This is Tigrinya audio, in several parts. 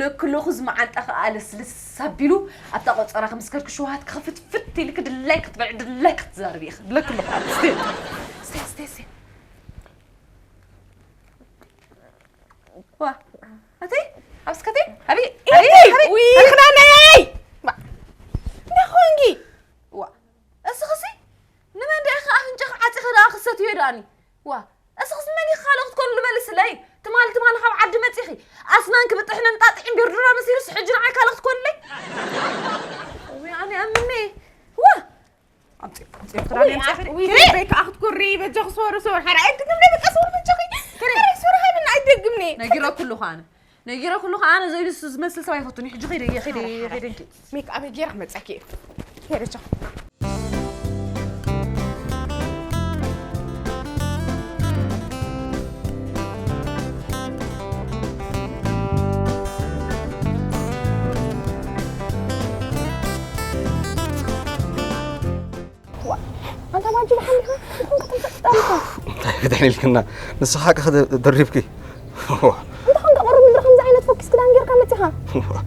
ደክለኹ ዝመዓንጣ ከኣ ልስልስ ኣቢሉ ኣብታ ቆጸራ ክምስከር ክሽውሃት ክኽፍትፍት ኢልክ ድላይ ክትበልዕ ድላይ ክትዛረብ ኢኽ። ድለክለኹ ኣነ። ስቴ፣ ስቴ፣ ስቴ፣ ስቴ። ዋ፣ ኣቲ፣ ኣብስከቲ፣ ኣቢ፣ ኢቲ፣ ኣቢ፣ ኣቢ። ውይ፣ ክዳነይ! ባ-፣ እንታይ ኾንኪ? ዋ፣ እስኽሲ ንመን ደኣ ኢኺ ኣፍንጫኺ ዓጺኺ ደኣ ክሰትዮ ደኣኒ? ዋ፣ እስኽስ መን ኢኺ ካልእ ክትኮንሉ መልስለይ? ትማሊ፣ ትማሊ ካብ ዓዲ መጺኺ ኣስናንኪ ብጥሕኒ እንጣጢዕን ቢርዱራ መሲሉስ ሕጂ ንዓይ ካልእ ክትኮንለይ? ወይ ኣነ ኣምኔ። ዋ! ኣምጺ፣ ኣምጺ፣ ክዳን ውይ፣ ኣምጺ፣ ኣ-፣ ክዳን። ውይ፣ ክዳን። በይ ከኣ ክትኩሪ፣ በጃኺ ሶሪ፣ ሶሪ፣ ሓራ ኣይትደግምኒ፣ በቃ ሶሪ በጃኺ። ክዳን። ሓራ ሶሪ ሃብኒ፣ ኣይትደግምኒ። ነጊረኩ ኣለኹ ኣነ። ነጊረኩ ኣለኹ ኣነ፣ ዘይልሱ ዝመስል ሰብ ኣይፈቱን። ሕጂ ኸይደ፣ ኸይደ፣ ሓራ፣ ሓራ። ኸይደ እንኪ። ሜክ ኣፕ ገይረ ክመጸኪ እየ። ሄደ ቻው። ዋ፣ ኣንታ ማጂ ብሓሚኻ፣ ንኹን ከተንፈጥ ጣሪኻ። እንታይ ክድሕን ኢልክና? ንስኻ ከ ደሪብኪ? ዋ። እንተ ኾንካ ቁሩብ ምድሪ ከምዚ ዓይነት ፈኪስ ክዳን ጌርካ መጺኻ? ዋ።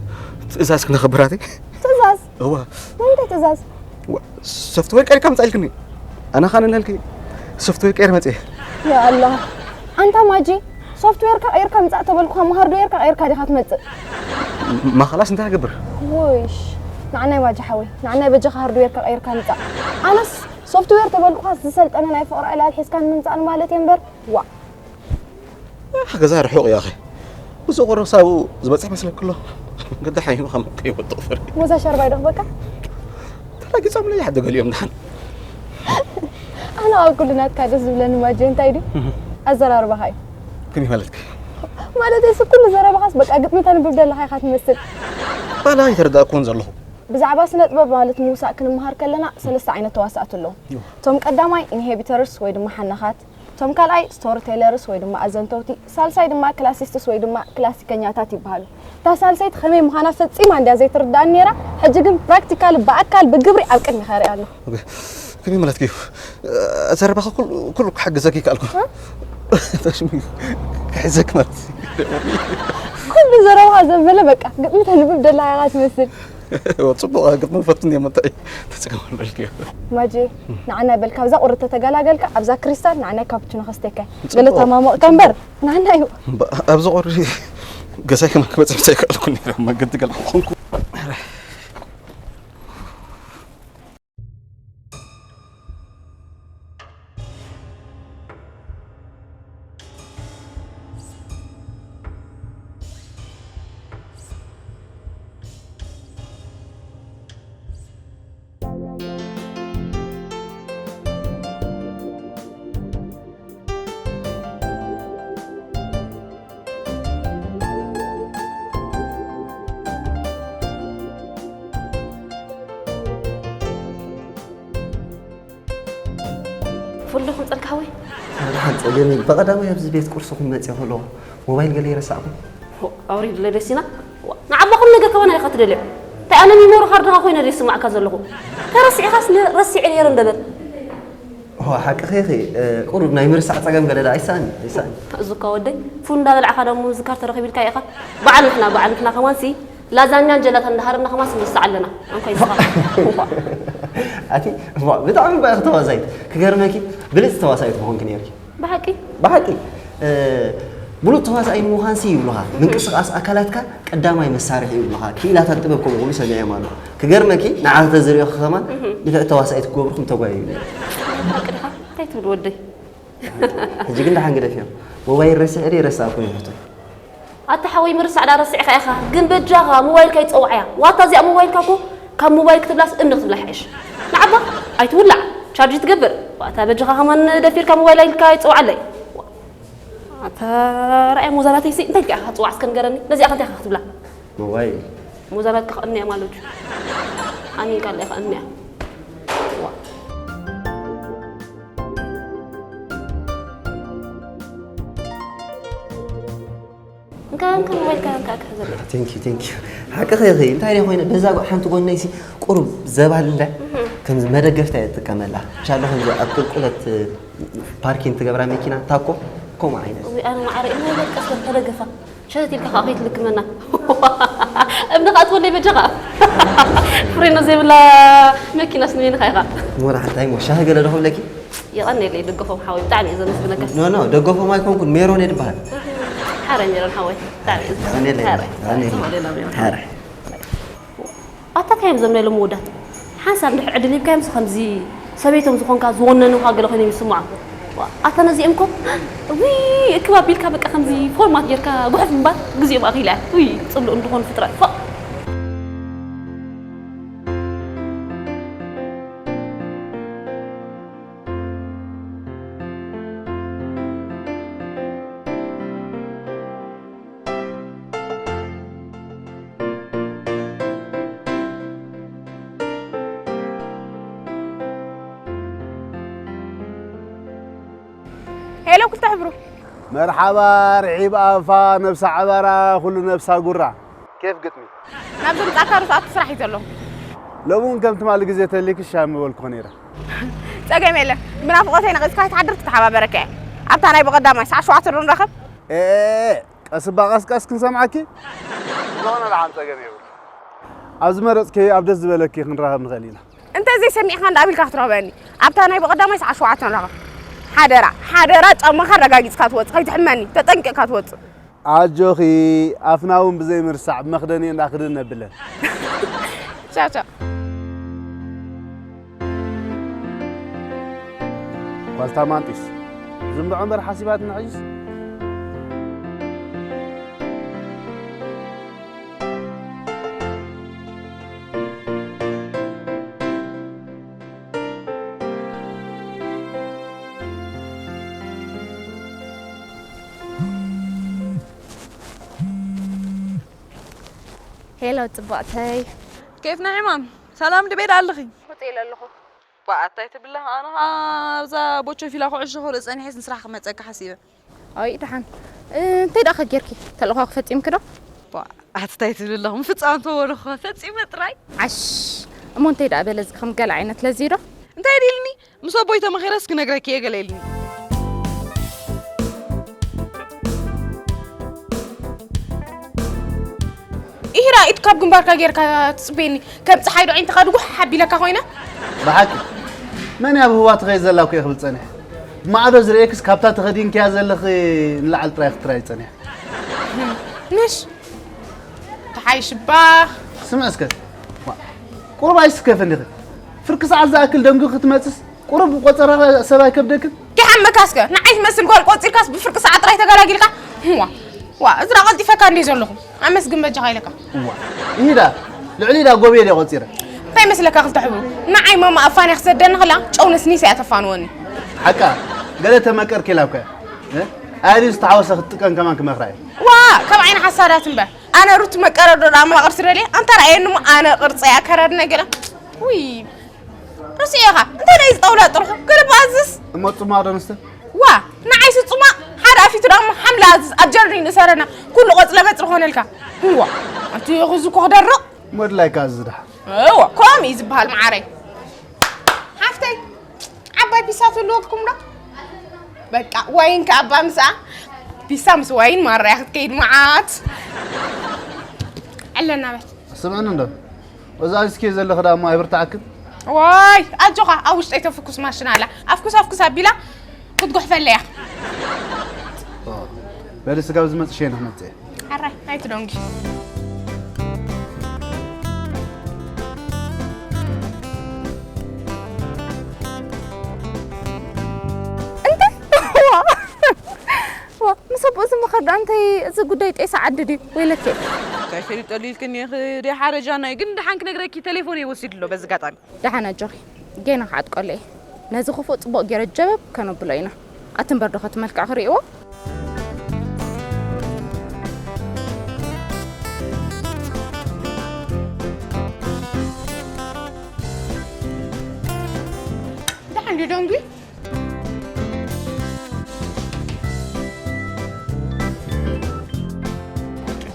ትእዛዝ ክነኽብር ኣቲ? ትእዛዝ? እዋ። ናይ እንታይ ትእዛዝ? ዋ፣ ሶፍትዌር ቀይርካ ምጻእ ኢልክኒ። ኣነ ኻን እናልኪ ሶፍትዌር ቀይር መጽእ። ያ ኣላህ። ኣንታ ማጂ፣ ሶፍትዌርካ ቀይርካ ምጻእ ተበልኩኻ፣ እሞ ሃርድዌርካ ቀይርካ ዲኻ ትመጽእ? ማ ኸላስ እንታይ ክገብር? ውይሽ፣ ንዓናይ ማጂ ሓወይ፣ ንዓናይ በጃኻ ሃርድዌርካ ቀይርካ ምጻእ። ኣነስ ሶፍትዌር ተበልኩኻስ ዝሰልጠነ ናይ ፍቕሪ ዕላል ሒዝካ ንምምጻእ ማለት እየ እምበር፣ ዋእ። ኣሕ፣ ገዛ ርሑቕ እዩ ኣኸ። ብዙ ቁሩብ ሳብኡ ዝበጽሕ መስለክ ኣሎ። መንገዲ ሓይኑ ከም ከይወጥቕ ፈሪ። ሞዛ ሻርባይ ዶ ክበካ? ተላጊጾም ለይ ሓደ ገሊኦም ደሓን። ኣነ ኣብ ኩሉ ናትካ ደስ ዝብለኒ ማጀ እንታይ ድዩ? እህ። ኣዘራርባኻ እዩ። ከመይ ማለትክ? ማለት እሱ ኩሉ ዘረባኻስ በቃ ግጥሚ ተንብብ ደለኻ ኢኻ ትመስል። ባላ ኣይተረዳእኩዎን ዘለኹ። ብዛዕባ ስነ ጥበብ ማለት ምውሳእ ክንመሃር ከለና ሰለስተ ዓይነት ተዋሳእቲ ኣለዉ። እዋ። እቶም ቀዳማይ ኢንሄቢተርስ ወይ ድማ ሓነኻት፣ እቶም ካልኣይ ስቶሪ ቴለርስ ወይ ድማ ኣዘንተውቲ፣ ሳልሳይ ድማ ክላሲስትስ ወይ ድማ ክላሲከኛታት ይበሃሉ። እታ ሳልሰይቲ ከመይ ምዃና ፈጺማ እንድያ ዘይትርዳእኒ ነይራ፣ ሕጂ ግን ፕራክቲካሊ ብኣካል ብግብሪ ኣብ ቅድሚኻ እሪኣ ኣለኹ። ኦኬ። ከመይ ማለትኪ እዩ? ዘረባኺ ኩሉ፣ ኩሉ ክሕግዘኪ ይከኣልኩ። እ? ክሕዘኪ ማለት እዩ። ኩሉ ዘረባኻ ዘበለ በቃ ግጥሚ ተንብብ ደለኻ ኢኻ ትመስል። ጽቡቕ ግጥሚ ፈትን እየ፣ መታይ ተጸገም በልክዮ። ማጂ፣ ንዓና በል ካብዛ ቁሪ ተተገላገልካ ኣብዛ ክሪስታል ንዓናይ ካፑቺኖ ከስተካ። ጽቡቕ። ገለ ተማሞቕካ እምበር ንዓና እዩ። እምባ-፣ ኣብዚ ቁሪ ገዛይ ከመን ክበጽሕ ብታይ ከኣልኩ ነይረ፣ መገዲ ገለ ኮንኩ። ፉል ዶ ከምጸልካ ሓወይ? ደሓን ጸገም የለን። ብቐዳማይ ኣብዚ ቤት ቁርስኹም መጺአ ከለኹ ሞባይል ገለ ይረሳዕኩ። ሆ፣ ኣውሪድለይ ደሲና። ዋ፣ ንዓባኹም ነገር ከማን ኢኻ ትደልዮ። እንታይ ኣነ ሚሞሪ ካርድኻ ኮይነ ድየ ዝስማዕካ ዘለኹ? ተረሲዕካስ ነ-፣ ረሲዐ ነይረ እንደ በል። ሆ፣ ሓቅኺ ኢኺ። እ፣ ቁሩብ ናይ ምርሳዕ ጸገም ገለ ደኣ ኣይሰኣን፣ ኣይሰኣን። እዙ እኳ ወደይ፣ ፉል እንዳበላዕካ ደሞ ምዝካር ተረኺቡ ኢልካ ኢኻ። በዓል ንሕና፣ በዓል ንሕና ከማንሲ ላዛኛን ጀላታን እንዳሃረምና ከማን ስንርሳዕ ኣለና። ኣንኳይ ንስኻ። ኣቲ፣ ዋ፣ ብጣዕሚ እባ ኢኺ ተዋሳኢት። ክገርመኪ፣ ብልጽቲ ተዋሳኢት ምኾንኪ ነይርኪ። ብሓቂ? ብሓቂ። እ፣ ብሉጽ ተዋሳኢ ንምዃንሲ ይብሉኻ፣ ምንቅስቓስ ኣካላትካ ቀዳማይ መሳርሒ ይብሉኻ። ክኢላታት ጥበብ ከምኡ ክብሉ ሰሚዐዮም ኣለኹ። ክገርመኪ፣ ንዓኺ ተዝርእዮኺ ከማን እህ። ንፍዕቲ ተዋሳኢት ክገብርኩም ተጓዩ እዩ። ብሓቂ ዲኻ? እንታይ ትብል ወደይ? ሕጂ ግን ደሓን ግደፍዮ። ሞባይል ረሲዐ ድየ ረሳእኩ እዩ ሕቶ። ኣታ ሓወይ ምርሳዕ ዳ ረሲዕካ ኢኻ፣ ግን በጃኻ ሞባይልካ ይጸዋዕያ። ዋታ እዚኣ ሞባይልካ እኮ ካብ ሞባይል ክትብላስ እምኒ ክትብላ ይሕሽ። ንዓባ ኣይትውላዕ፣ ቻርጅ ትገብር። ዋታ በጃኻ ከማን ደፊርካ ሞባይል ኢልካ ይጸዋዓለይ። ኣታ ራእያ ሞዛናተይሲ እንታይ ኢልካ ኢኻ ትጽዋዕ እስከ ንገረኒ። ነዚኣ ከ እንታይ ኢኻ ክትብላ? ሞባይል። ሞዛናትካ ከእንያ ማለት እዩ። ኣሚንካ ኣለኻ እምያ። ዋ። እንካ፣ እንካ፣ ሞባይልካ እንካ፣ እንካ፣ ዘለ። Thank you, thank you. ሓቅኺ ኢኺ። እንታይ ደኣ ኮይነ፣ በዛ ጓ-፣ ሓንቲ ጎነይሲ ቁሩብ ዘባል እንዳ፣ እህ። ከምዚ መደገፍታ እየ እጥቀመላ። ሻሎ ከምዚ ኣብ ቁልቁለት ፓርኪንግ ትገብራ መኪና፣ ታኮ፣ ከምኡ ዓይነት። እውይ፣ ኣነ ማዕረ፣ እሞ በቃ፣ እስከ ተደገፋ። ሸተት ኢልካ ከዓ ከይትልክመና። ንኻትወለይ በጃኻ። ፍሬኖ ዘይብላ መኪናስ ንበይንኻ ኢኻ። ሞራ ሓንታይ ሞ ሻሂ ገለ ዶ ክብለኪ? የቐንየለይ ደገፎም ሓወይ፣ ብጣዕሚ እየ ዘመስግነካ። ኖ፣ ኖ፣ ደገፎም ኣይኮንኩን፣ ሜሮን እየ ድበሃል። ሓረ ሜሮን ሓወይ፣ ብጣዕሚ እየ ዘመስግነካ። የቐንየለይ፣ ሓረ። የቐንየለይ። ሓረ። ኣታ እንታይ እዮም እዞም ናይ ሎሚ ወዳት? ሓንሳብ እንድሕር ዕድል ሂብካዮም፣ ከምዚ ሰበይቶም ዝኾንካ፣ ዝወነኑኻ ገለ ኮይኖም ይስምዖም። ዋ፣ ኣታ ነዚኦም እኮ፣ ውይ፣ እክብ ኣቢልካ በቃ ከምዚ ፎርማት ጌርካ ጉሕፍ ምባል ግዜኦም ኣኺላ። ውይ፣ ጽሉእ እንድኾኑ ፍጥረት። ፎእ። ሄሎ ክልተ ሕብሩ። መርሓባ ርሒብ ኣፋ ነብሳ ዕባራ ኩሉ ነብሳ ጉራ። ኬፍ ግጥሚ። ናብዚ ምጻእካ ርሱኣት ስራሕ እዩ ዘሎ። ሎሚ እውን ከም ትማሊ ግዜ ተሊክ ሻም በልኩ ነይረ። ጸገም የለን። ብናፍቖተይ ነቒጽካ ክትሓድር ክተሓባበረካ እየ። ኣብታ ናይ ብቐዳማይ ሰዓት ሸውዓተ ዶ ንራኸብ? ኤ፣ ኤ፣ ኤ፣ ቀስ እባ ቀስ ቀስ ክንሰምዓኪ። ዝኾነ ደሓን ጸገም የብሉ። ኣብ ዝመረጽኪ ኣብ ደስ ዝበለኪ ክንራኸብ ንኽእል ኢና። እንተ ዘይሰሚዕካ እንዳ ኣቢልካ ክትረኽበኒ። ኣብታ ናይ ብቐዳማይ ሰዓት ሸውዓተ ንራኸብ። ሓደራ፣ ሓደራ ጫማኻ ኣረጋጊጽካ ትወጽእ፣ ከይትሕመኒ፣ ተጠንቂቕካ ትወጽእ። ኣጆኺ፣ ኣፍና እውን ብዘይ ምርሳዕ ብመኽደኒ እንዳ ክድን ነብለን። ቻው፣ ቻው። ዋልታ ማንጢስ፣ ዝንብዖ እምበር ሓሲባትና ሕጅስ። ሄሎ ጽቡቕተይ። ኬፍ ናይ ዕማም፣ ሰላም ድቤት ኣለኺ? ውፅእ ኢለ ኣለኹ። ባ፣ ኣታይ ትብለ፣ ኣነ ኸዓ ኣብዛ ቦቾ ፊላ ኩዕሾ ክርኢ ጸኒሐስ ንስራሕ ክመጸካ ሓሲበ። ኣይ፣ ደሓን። እ፣ እንታይ ደኣ ከ ጌርኪ? ተልእኾ ክፈጺምኪ ዶ? ባ፣ ኣቲ እንታይ ትብሊ ኣለኹ? ምፍጻም ተወለኹ፣ ፈጺመ ጥራይ። ዓሽ፣ እሞ እንታይ ደኣ በለ፣ እዚ ከም ገለ ዓይነት ለዚ ዶ? እንታይ ድልኒ? ምስ ኣቦይ ተመኺረስ ክነግረኪ እየ ገለ ኢልኒ። ኢሂራ፣ ኢድ ካብ ግንባርካ ጌርካ ትጽበየኒ። ከም ጸሓይ ዶ ዓይንትኻ ድጉሕ ኣቢለካ ኮይና? ብሓቂ፣ መን እያ ኣብ ህዋ ትኸይድ ዘላ እኮ እየ ክብል ጸኒሐ። ብማዕዶ ዝርእየክስ ካብታ ተኸዲንክያ ዘለኺ ንላዕሊ ጥራይ ክትራይ ጸኒሐ። ምሽ? ተሓይሽ እባ። ስምዒ እስከ። ዋ፣ ቁሩብ ኣይስከፍን ዲኺ? ፍርቂ ሰዓት ዝኣክል ደንጉ ክትመጽስ ቁሩብ ቆጸራ ሰብ ኣይከብደክን? ዲሓመካ እስከ፣ ንዓይ ትመስል ጓል ቆጺርካስ ብፍርቂ ሰዓት ጥራይ ተገላጊልካ? ዋ፣ ዋ፣ እዝራ ቀልጢፈካ እንድየ ዘለኹ። ኣመስግን በጃኻ ኢለካ። ዋ፣ ይሂዳ፣ ልዕሊ ኢዳ ጎብየ ድየ ቆጺረ? እንታይ መስለካ ክልተ ሕብሩ? ንዓይ ማማ ኣፋንያ ክሰደኒ ከላ፣ ጨው ነስኒሳ እያ ተፋንወኒ። ሓቃ፣ ገለ ተመቀርኪ ኢላ እኮ እያ። እ? ኣያ ድዩ ዝተሓወሰ ክትጥቀም ከማን ክመኽራ እየ። ዋ፣ ካብ ዓይኒ ሓሳዳት እምበር። ኣነ ሩቲ መቀረዶ ዳማ ቅርሲ ደልየ፣ ኣንታ ረኣየኒ እሞ ኣነ ቅርጸይ ኣከዳድና ገለ። ውይ፣ ርሲኤኻ፣ እንታይ ናይ ዝጠውላ ጥርሑ፣ ገለ ብኣዝዝ። እሞ ጽማቕ ዶ ንስተ? ዋ፣ ንዓይሲ ጽማቕ፣ ሓደ ኣፊቱ ዳማ ሓምለ ኣዝዝ፣ ኣብ ጀርዲን እሰረና፣ ኩሉ ቆጽለ በጽሪ ኾነልካ። ዋ፣ ኣንቲ ኹዚ እኮ ክደርቕ። እሞ ድላይካ ኣዝዝ ደሓን። እዋ፣ ከምኡ እዩ ዝበሃል መዓረይ። ሓፍተይ፣ ዓባይ ፒሳ ትህልወኩም ዶ? በቃ፣ ዋይን ከኣ ኣባ ምስኣ፣ ፒሳ ምስ ዋይን ማራ እያ ክትከይድ መዓት። ኣለና በል። ስምዕኒ እንዶ፣ ወዛ ኣዚዝኪ ዘለኺ ደኣ እሞ ኣይብርትዓክን? ዋይ፣ ኣጆኻ፣ ኣብ ውሽጠይ ተፍኩስ ማሽን ኣላ። ኣፍኩስ፣ ኣፍኩስ ኣቢላ ክትጉሕፈለይ እያ። ኦ፣ በሊ ስጋብ ዝመጽእ ሸይነ ክመጽእ እየ። ሓራይ፣ ኣይትደንጉ። እንታይ? ዋ! ዋ! ምስ ኣቦኡ ዝምኸር ደኣ እንታይ እዚ ጉዳይ ጤሳ ዓዲ ድዩ? ወይለከ። እንታይ ፈሊጠሉ ኢልክኒ ኢኺ? ደይ ሓረጃናይ ግን ደሓን ክነግረኪ ቴሌፎነይ ወሲዱ ኣሎ በዚ ኣጋጣሚ። ደሓን ኣጆኺ። ጌና ክዓጥቀሉ እየ። ነዚ ክፉእ ጽቡቕ ጌረ ጀበብ ከነብሎ ኢና። ኣቲ እምበር ዶ ከቲ መልክዕ ክርእይዎ? ደሓን ድዩ ደንጉ?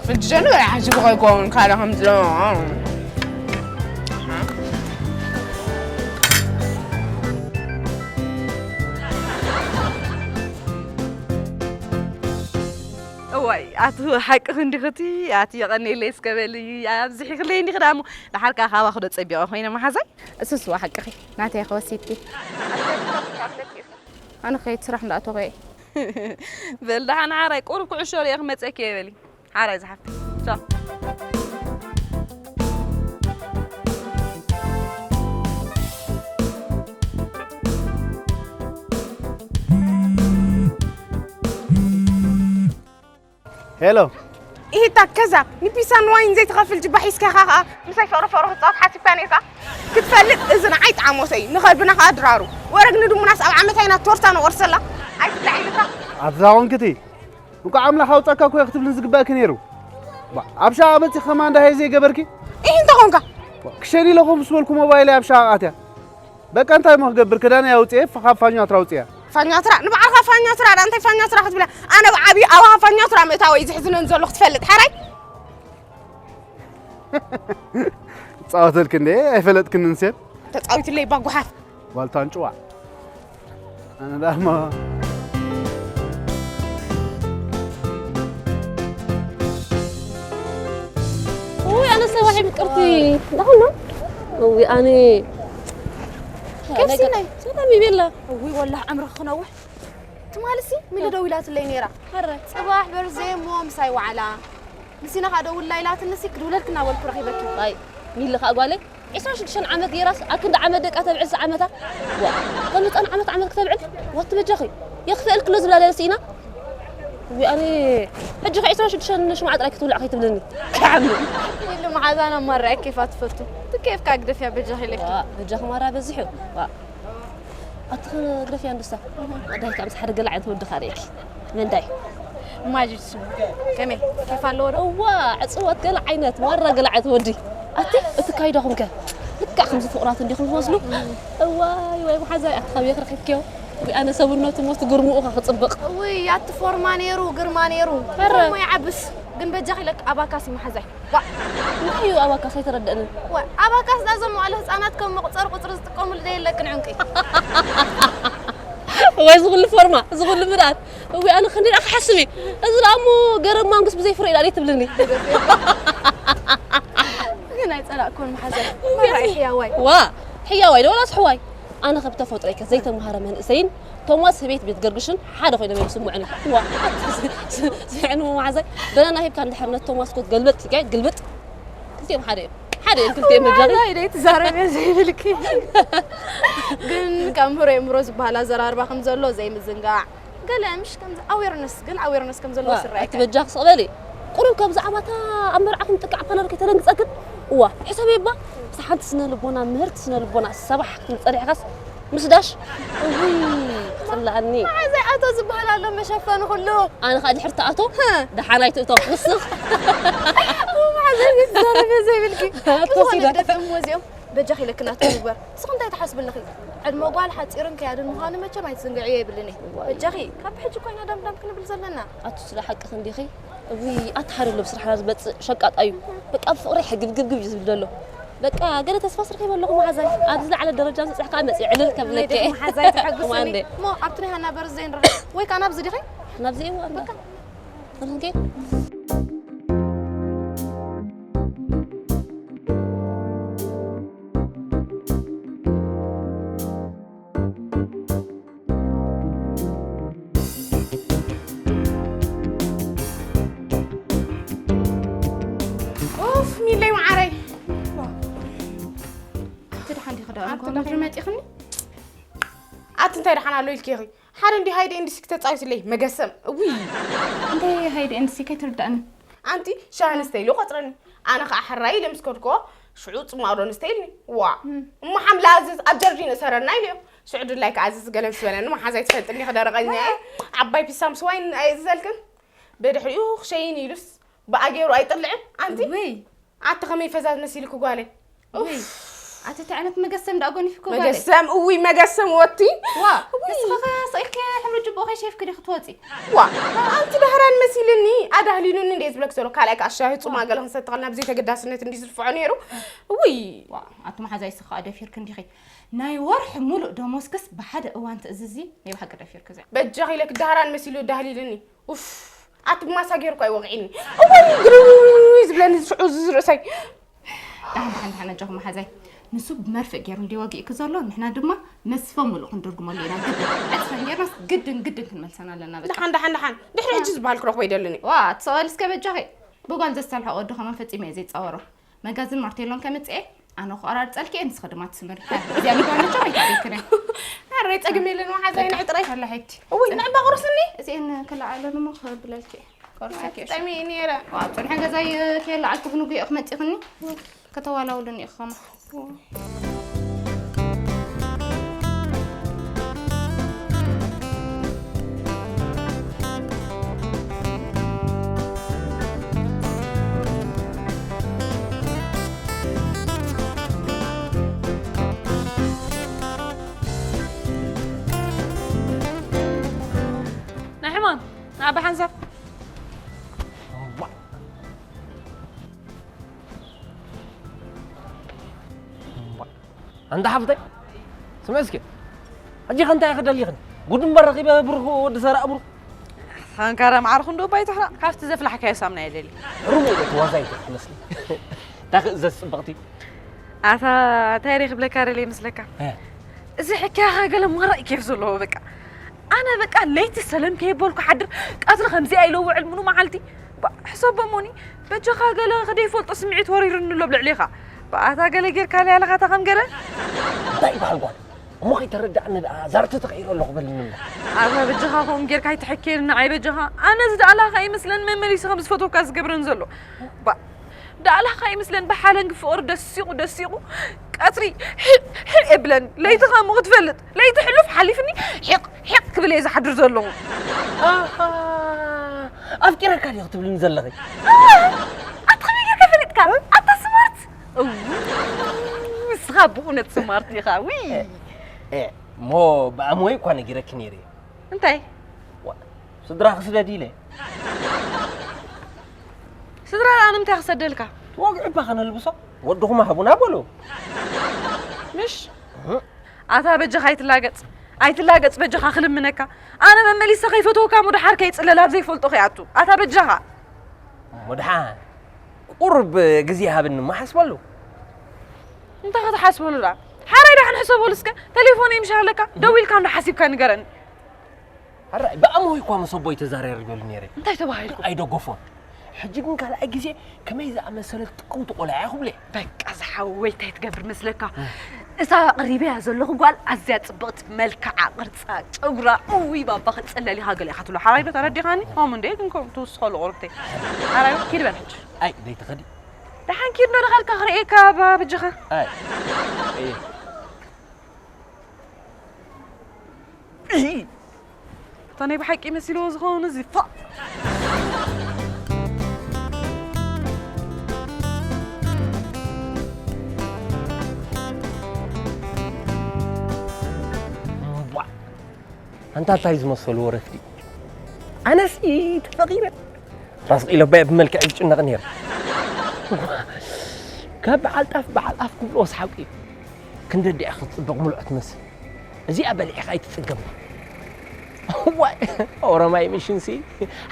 ፍልጅ ዘሎ በላ ሓሲቡ ከይከውን ካልእ ከምጽእ። ዋይ ኣቲ ሓቅኺ እንዲኽቲ ኣቲ የቐኔለይ እስከ በሊ ኣብዚሒኽለይ እንዲኽ ዳሞ ደሓርካ ካባኽዶ ጸቢቐ ኮይነ መሓዛይ። እሱስ ዋ ሓቅኺ ናተይ ከወሲድኪ። ኣነ ከይድ ስራሕ እንዳኣተኸ። በል ደሓን ሓራይ ቁሩብ ኩዕሾ ርእየ ክመጸኪ እየ በሊ። ሓራይ ዝሓፍቲ። ቻው። ሄሎ። ኢሂታ ከዛብ ንፒሳን ዋይን ዘይትኸፍል ጅባ ሒዝካ ኢኻ ኸኣ ምሳይ ፍቕሪ ፍቕሪ ክትጻወት ሓሲብካ ነይርካ ክትፈልጥ እዚ ንዓይ ጣዕሞተይ ንኸልብና ኸኣ ድራሩ ወረግ ንድሙናስ ኣብ ዓመት ኣይና ቶርታ ንቖርሰላ ኣይትብላዕ ኢልካ ኣብዛ ኾንክቲ እንኳዕ ኣምላኽ ኣውጻካ እኮ ክትብልን ዝግባእኪ ነይሩ። ባ- ኣብ ሻቕ መጺ ኸማ እንዳሃየ ዘይገበርኪ ኢሂ እንተ ኾንካ ክሸኒ ኢለ ኾም ምስ በልኩ ሞባይለይ ኣብ ሻቕ ኣትያ በቃ እንታይ እሞ ክገብር ክዳነይ ኣውፅኤ ካብ ፋኛትራ ኣውፅያ ፋኛትራ ንባዕልኻ ፋኛትራ ዳ እንታይ ፋኛትራ ክትብላ ኣነ ብዓብዩ ኣባኻ ፋኛትራ ምእታወይ ዘሕዝነን ዘሎ ክትፈልጥ ሓራይ ፃወተልክ እንደ ኣይፈለጥክንን ሴት ተፃዊትለይ ባጉሓፍ ዋልታን ጭዋ ኣነ ዳማ ውይ ኣነ ሰባሒ ምቅርቲ ዳኹሎ ውይ ኣነ ከፍሲናይ ሰላም ይቤላ ውይ ወላህ ዕምርኺ ክነውሕ ትማልሲ ሚለ ደው ኢላትለይ ነይራ ሐረ ፅባሕ በርዘየ እሞ ምሳይ ዋዕላ ንሲና ከዓ ደውልና ኢላትንሲ ክድውለልክ እናበልኩ ረኺበኪ ኣይ ሚለ ከዓ ጓለይ ዕስራን ሽዱሽተን ዓመት ገይራስ ኣክንዲ ዓመት ደቃ ተብዕልሲ ዓመታ ዋ ከም ህፃን ዓመት ዓመት ክተብዕል ዋቲ በጃኺ የኽፍእልክሎ ዝብላ ደርሲ ኢና ዊኣኒ ሕጂ ከ ዕስራን ሽዱሽተን ሽምዓ ጥራይ ክትውልዕ ከይትብልኒ ክዓምል ኢሉ መሓዛና ማራይ ኬፋ ትፈቱ ትኬፍካ ግደፍያ በጃኺ ኢለኪ በጃኺ ማራ በዚሑ ኣቲ ክግደፍያ እንድሳ ዳይ ካብ ሓደ ገለ ዓይነት ወዲ ካርእኪ መንዳይ ማጅድ ስሙ ከመይ ኬፍ ኣለዎ ዶ እዋ ዕፅወት ገለ ዓይነት ማራ ገለ ዓይነት ወዲ ኣቲ እቲ ካይዳኹም ከ ልክዕ ከምዚ ፍቑራት እንዲኹም ትመስሉ እዋይ ወይ መሓዛይ ኣቲ ካበይ ክረኺብክዮ ወይ ኣነ ሰብነቱ ሞት ግርምኡ ከ ክፅብቕ ውይ ኣቲ ፎርማ ነይሩ ግርማ ነይሩ ፎርማ ይዓብስ ግን በጃኺ ኢለክ ኣባካሲ መሓዛይ እንታይ እዩ ኣባካስ ኣይተረደእንን ኣባካስ ዳዞም መዋእለ ህፃናት ከም መቁፀሪ ቁፅሪ ዝጥቀሙሉ ዶ የለክን ዕንቂ ወይ ዝኩሉ ፎርማ ዝኩሉ ምድኣት እዊ ኣነ ክንዲ ደኣ ክሓስብ እዩ እዚ ደኣ እሞ ገረብ ማንጉስ ብዘይ ፍረ ኢላ ትብልኒ ግን ኣይፀላእኩን መሓዘ መራይ ሕያዋይ ዋ ሕያዋይ ዶ ወላስ ሕዋይ ኣነ ከብተፈጥሮይ ከ ዘይተምሃረ መንእሰይን ቶማስ ህቤት ቤት ገርግሽን ሓደ ኮይኖም እዮም ዝስምዑኒ። ዋ ስምዕኒ መማዕዛይ በናና ሂብካ እንድሕር ነት ቶማስ ኮት ገልበጥ ኢልካ ግልብጥ ክልቲኦም ሓደ እዮም ሓደ እዮም ክልቲኦም መጃሪ መማዕዛይ ደይ ትዛረብ እየ ዘይብልኪ ግን ካብ ምህሮ የምህሮ ዝበሃል ኣዘራርባ ከም ዘሎ ዘይምዝንጋዕ ገለ ምሽ ከምዚ ኣዌርነስ ግን ኣዌርነስ ከም ዘለዎ ስራይ እቲ በጃ ክስቕበል እዩ ቁሩብ ከም ብዛዕባ እታ ኣብ መርዓኹም ጥቃዕ ፓነል ከይተደንግጸክን እዋ ሕሰበይ እባ ምስ ሓንቲ ስነ ልቦና ምህርቲ ስነ ልቦና ሰባሕ ክትብል ጸኒሕካስ ምስ ዳሽ እውይ ክጽልኣኒ መዓዘይ ኣቶ ዝበሃል ኣሎ መሸፈኒ ኩሉ ኣነ ከዓ ድሕር ትኣቶ ደሓን ኣይትእቶ ንስኽ መዓዘይ ዘይትዛረበ ዘይብልኪ ዝኾነ ግደፍ እሞ እዚኦም በጃኺ ኢለክና ትግበር ንስኺ እንታይ ትሓስቢ ኣለኺ ዕድመ ጓል ሓፂርን ከያድን ምዃኑ መቸም ኣይትዝንግዕዮ የብልን እየ በጃኺ ካብ ብሕጂ ኮይና ዳምዳም ክንብል ዘለና ኣቱ ስለ ሓቅኺ እንዲኺ እውይ ኣትሓደሎ ብስራሕና ዝመፅእ ሸቃጣ እዩ በቃ ብፍቕሪ ሕግብግብግብ እዩ ዝብል ዘሎ በቃ ገለ ተስፋ ስርኺ በለኹ መሓዛይ ኣብ ዝለዓለ ደረጃ ዝበፅሕ ከዓ መፅእ ዕልል ከብለከ መሓዛይ ተሐጉስኒ እሞ ኣብቲ ናይ ሃና በርዘይ ንረኸ ወይ ከዓ ናብዚ ዲኺ ናብዚ እዋ በቃ ናብዚ ኡፍ ሚለይ መዓረይ ኣቲ ደሓን ዲኺ ዶ ኣቲ ትምህርቲ መፂኽኒ ኣቲ እንታይ ደሓን ኣሎ ኢልኪ ኢኺ ሓደ እንዲ ሃይደ ኤንድ ሲክ ተጻዊትለይ መገሰም እውይ እንታይ ሃይደ ኤንድ ሲክ ኣይትርዳእኒ ኣንቲ ሻሂ ንስተይሉ ቆጽረኒ ኣነ ከዓ ሕራይ ኢለ ምስ ከድኮ ሽዑ ጽማዶ ንስተይልኒ ዋ እሞ ሓምላ ኣዝዝ ኣብ ጀርዲን እሰረና ኢልዮ ሽዑ ድላይ ክኣዝዝ ገለ ምስ በለኒ መሓዛይ ትፈልጥኒ ክደረቐኛ እየ ዓባይ ፒሳ ምስ ዋይን ኣየዝዘልክን ብድሕሪኡ ክሸይን ኢሉስ ብኣገይሩ ኣይጥልዕን ኣንቲ ኣቲ ከመይ ፈዛዝ መሲልኪ ጓለይ ውይ ኣቲ እንታይ ዓይነት መገሰም ደኣ ጎኒፍኩ ጓለይ መገሰም እውይ መገሰም ወቲ ዋ ንስኺ ከ ስኢልኪ ሕብሪ ጅቡቕ ከይሸይፍኪ ዲኺ ትወፂ ዋ ኣንቲ ዳህራን መሲልኒ ኣዳህሊሉኒ እንደ ዝብለክ ዘሎ ካልኣይ ከዓ ሻሂ ፁማ ገለ ክንሰቲ ከለና ብዘይ ተገዳስነት እንዲ ዝድፍዖ ነይሩ ውይ ኣቲ መሓዛይ ስኻ ደፊርክ እንዲኺ ናይ ወርሒ ሙሉእ ደሞዝክስ ብሓደ እዋን ትእዝዚ ናይ ብሓቂ ደፊርክ ዘ በጃኺ ኢለክ ዳህራን መሲሉ ዳህሊሉኒ ኡፍ ኣቲ ብማሳ ገይርኳ ይወቕዒኒ። እዋይ ግርይ ዝብለኒ ዝሽዑ ዝርእሰይ። ደሓን ደሓን ደሓን ኣጆኹም መሓዛይ። ንሱ ብመርፍእ ገይሩ እንዲ ወጊእኪ ዘሎ ንሕና ድማ መስፈ ሙሉእ ክንድርግመሉ ኢና። ግድን ዕፅፈን ገይርናስ ግድን ግድን ክንመልሰን ኣለና በቃ። ደሓን ደሓን ደሓን ድሕሪ ሕጂ ዝበሃል ክረኽቦ ይደልን እዩ። ዋ ትሰቐል እስከ በጃኺ። ብጓል ዘስተልሐቆ ወዲ ከማን ፈጺመ እየ ዘይፃወሮ። መጋዝን ማርቴሎን ከምፅኤ ኣነ ክቆራርፀልኪ እየ ንስኺ ድማ ትስምሪ። እዚኣ ምግባር መቸም ኣይትደክነ። ኣረይ ፀግም የለን መሓዛይ ንዒ ጥራይ። ኣላ ሄብቲ። እውይ ንዕባ ቁርስኒ። እዚአን ክለዓለን እሞ ክብለልኪ እየ። ቆርሰኪ እየ። ጠሚኒ ነይረ። ኣብ ፅንሐ ገዛይ ከየለዓልኩ ክንጉ እየ ክመፂኽኒ። ከተዋላውልን እየ ክኸማ። ናይ ሕማም ንዓባ ሓንሳብ ኣንታ ሓፍተይ ስምዒ እስኪ ሕጂ ከ እንታይ ክደሊኽን ጉድ እምበር ረኺበ ብሩኽ ወዲ ሰራእ ብሩኽ ሃንካራ መዓርኹ እንዶ ባይ ትሕራቕ ካብቲ ዘፍላሕካዮ ሳምና የለሊ ሩሙ ኢለ ተዋዛይ ትመስሊ እንታይ ክእዘዝ ጽብቕቲ ኣታ እንታይ ሬ ክብለካ ደለ ይመስለካ እዚ ሕክያኻ ገለ ማራእ ኬፍ ዘለዎ በቃ ኣነ በቃ ለይቲ ሰለም ከይበልኩ ሓድር ቀትሪ ከምዚኣ ኢለ ውዕል ምኑ መዓልቲ ሕሰቦ ሞኒ በጃኻ ገለ ከደይፈልጦ ስምዒት ወሪሩኒ ኣሎ ኣብ ልዕሌኻ ብኣታ ገለ ጌርካ ለይ ኣለኻ እታ ከም ገለ እንታይ ይበሃል ጓል እሞ ከይተረዳእኒ ደኣ ዛርቲ ተቐይሮ ኣለኹ በልኒ እምበር ኣታ በጃኻ ከምኡ ጌርካ ኣይትሕከየኒ ንዓይ በጃኻ ኣነ እዚ ደኣ ላኻ ይመስለን መመሊሱ ከም ዝፈትወካ ዝገብረን ዘሎ ባ ደኣ ላኻ ይመስለን ብሓለንጊ ፍቕሪ ደሲቑ ደሲቑ ቀትሪ ሒቕ ሒቕ የብለኒ ለይቲ ከምኡ ክትፈልጥ ለይቲ ሕሉፍ ሓሊፍኒ ሒቕ ሒቕ ክብል እየ ዝሓድር ዘለኹ ኣሃ ኣፍቂረካ ድየ ክትብልኒ ዘለኺ ኣታ ከመይ ጌርካ ፈሊጥካ ኣታ ስማርት እው ንስኻ ብእውነት ስማርት ኢኻ ውይ እሞ ብኣምወይ እኳ ነጊረኪ ነይረ እየ እንታይ ስድራ ክስደድ ኢለ ስድራ ደኣ ንምንታይ ክሰደልካ ወግዒ እባ ከነልብሶ ወድኹም ሃቡና በሉ ምሽ ኣታ በጃኻ ኣይትላገጽ ኣይትላገጽ በጃኻ ክልምነካ ኣነ መመሊሰ ከይፈተወካ እሞ ደሓር ከይጽለል ኣብ ዘይፈልጦ ከይኣቱ ኣታ በጃኻ እሞ ደሓን ቁሩብ ግዜ ሃብኒ እሞ ሓስበሉ እንታይ ክትሓስበሉ ደኣ ሓራይ ደሓን ሕሰበሉ እስከ ተሌፎነይ ምሽ ኣለካ ደዊልካ እንዶ ሓሲብካ ንገረኒ ሕራይ ብኣምሆይ እኳ ምስ ኣቦይ ተዛራሪበሉ ነይረ። እንታይ ተባሂልኩም? ኣይደገፎን። ሕጂ ግን ካልኣይ ግዜ ከመይ ዝኣመሰለት ጥቅምቲ ቆልዓ እያ ክብሎ እየ። በቃ ዝሓወይ እንታይ ትገብር መስለካ? እታ ኣቕሪበያ ዘለኹ ጓል ኣዝያ ጽብቕቲ መልክዓ፣ ቅርጻ፣ ጨጉራ፣ እውይ ባባ ክትጽለል ኢኻ ገለ ኢኻ ትብሎ ሓራይ ዶ ተረዲኻኒ? ከምኡ እንደ ግን ከምኡ ትውስኸሉ ቁርብተይ። ሓራይ ኪድ በል ሕጂ። ኣይ ደይትኸዲ። ደሓን ኪድ ዶ ደኻልካ ክርእየካ ባብጅኻ። ኣይ እታ ናይ ብሓቂ መሲልዎ ዝኸውን እዚ ፋእ ኣንታ እንታይ ዝመሰሉ ወረፍቲ ኣነሲ ተፈቒረ ራስ ኢለባየ ብመልክዕ ዝጭነቕ ነይረ ካብ በዓል ጣፍ በዓል ኣፍ ክብልዎ ሰሓቂ እዩ ክንደዲኣ ክትፅብቕ ምልዖ ትመስል እዚኣ በሊዕኻ ኣይትፅገም ዋይ ኦሮማይ ምሽንሲ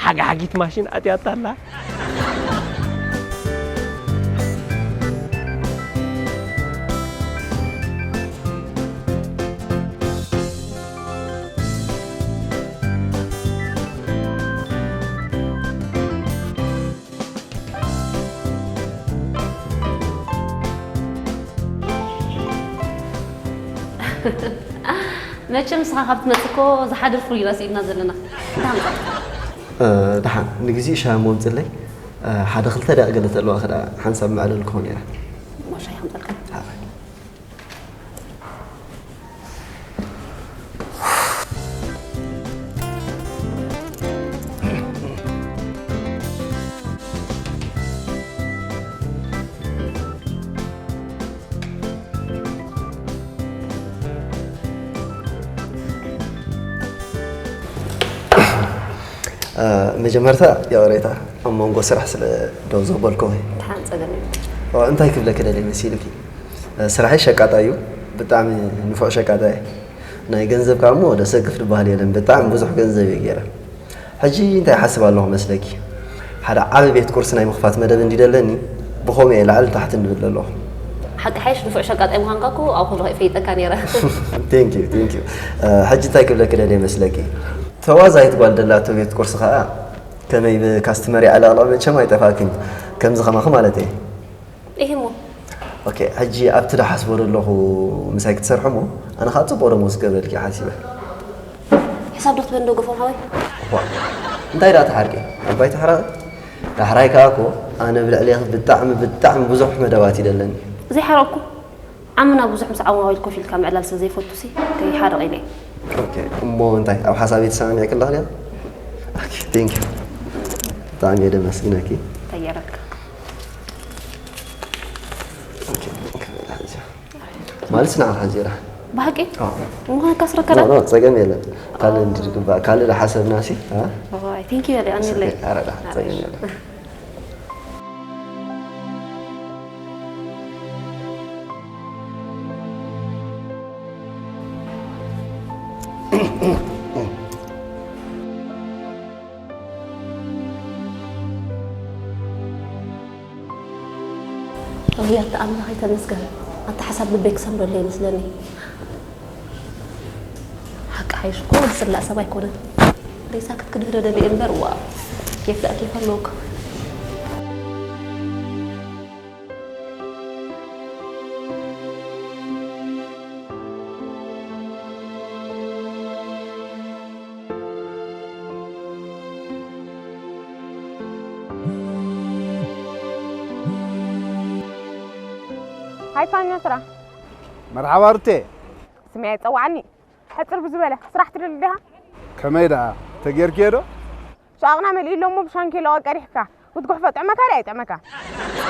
ሓጋሓጊት ማሽን ኣትያታ ኣላ መቸም ንስኻ ካብ ትመጽእ እኮ ዝሓድር ፍሉይ ኢና ስኢንና ዘለና። እንታይ ኣምጻእካ? ደሓን ንግዜኡ ሻሂ እሞ ኣምጽለይ። ሓደ ክልተ ደቂቕ ገለ ተለዋኺ ደኣ ሓንሳብ መዕለሊ ክኾን እያ። እሞ ሻሂ ከምጸልካ። መጀመርታ ይቕሬታ ኣብ መንጎ ስራሕ ስለ ደው ዘበልኩኺ። ደሓን ጸገም የብሉን። እንታይ ክብለኪ ደልየ መሲልኪ? ስራሐይ ሸቃጣይ እዩ። ብጣዕሚ ንፉዕ ሸቃጣይ እየ። ናይ ገንዘብ ከኣ እሞ ደሰክፍ ዝበሃል የለን። ብጣዕሚ ብዙሕ ገንዘብ እየ ገይረ። ሕጂ እንታይ ይሓስብ ኣለኹ መስለኪ? ሓደ ዓቢ ቤት ቁርሲ ናይ ምኽፋት መደብ እንዲ ደለኒ፣ ብኸምኡ እየ ላዕሊ ታሕቲ እንብል ዘለኹ። ሓቂ ሓይሽ ንፉዕ ሸቃጣይ ምዃንካ እኮ ኣብ ከሎ ከይፈይጠካ ነይረ። Thank you, thank you. ሕጂ እንታይ ክብለኪ ደልየ መስለኪ? ተዋዛይት ጓል ደላቶ ቤት ቁርሲ ኸኣ ከመይ ብካስትመር ይዕለቕልቕ መቸም ኣይጠፋክን። ከምዚ ኸማኺ ማለት እየ። ኢሂ እሞ ኦኬ፣ ሕጂ ኣብቲ ዳሓስቦ ዘለኹ ምሳይ ክትሰርሑ እሞ ኣነ ኸዓ ጽቡቕ ደሞዝ ክገብረልኪ ሓሲበ። ሕሳብ ዶ ክትበን ዶ ገፎም ሓወይ? እዋ እንታይ ደኣ ትሓርቂ? ዓባይ ትሕረቒ? ዳሕራይ ከኣ እኮ ኣነ ብልዕሌኺ ብጣዕሚ ብጣዕሚ ብዙሕ መደባት እዩ ደለኒ። ዘይሓረቕኩ ዓምና ብዙሕ ምስ ዓማዊል ኮፍ ኢልካ ምዕላል ስለ ዘይፈቱ ሲ ከይሓርቕ ኢለ። ኦኬ፣ እሞ እንታይ ኣብ ሓሳበይ ተሰማሚዕኪ ኣለኺ ድያ? ኦኬ፣ thank you። ብጣዕሚ እየ ደመስግነኪ። ተየረካ ኦኬ፣ ማለት ስናዕ ሓዚራ ብሓቂ ኣዎ። ምዃንካ ስረከዳ ኖ፣ ኖ፣ ጸገም የለን። ካልእ እንድግባእ ካልእ ሓሰብና ሲ ኣ? ቴንኪ በለ ኣንለይ ኣረዳ ጸገም የለን። ኣውያት ኣምላኸይ ተመስገን። ኣታ ሓሳብ ልበይ ክሰምረሉ ይመስለኒ። ሓቂ ሓይሽ እኮ ዝጽላእ ሰብ ኣይኮነን። ሬሳ ክትክድህረ ደልየ እምበር ዋ ኬፍ ደኣ ኬፍ ኣለወካ። ሃይ ፋኛ ስራ መርሓባ ሩቴ። ስመይ ኣይጸዋዓኒ። ሕጽር ብዝበለ ስራሕ ትደሊ ዲኻ? ከመይ ደኣ ተጌርክዮ ዶ? ሸቓቕና መሊኡ ኣሎ እሞ ብሻንኬሎ ቀሪሕካ ክትጉሕፎ ጥዕመካ ድዩ ኣይጥዕመካ?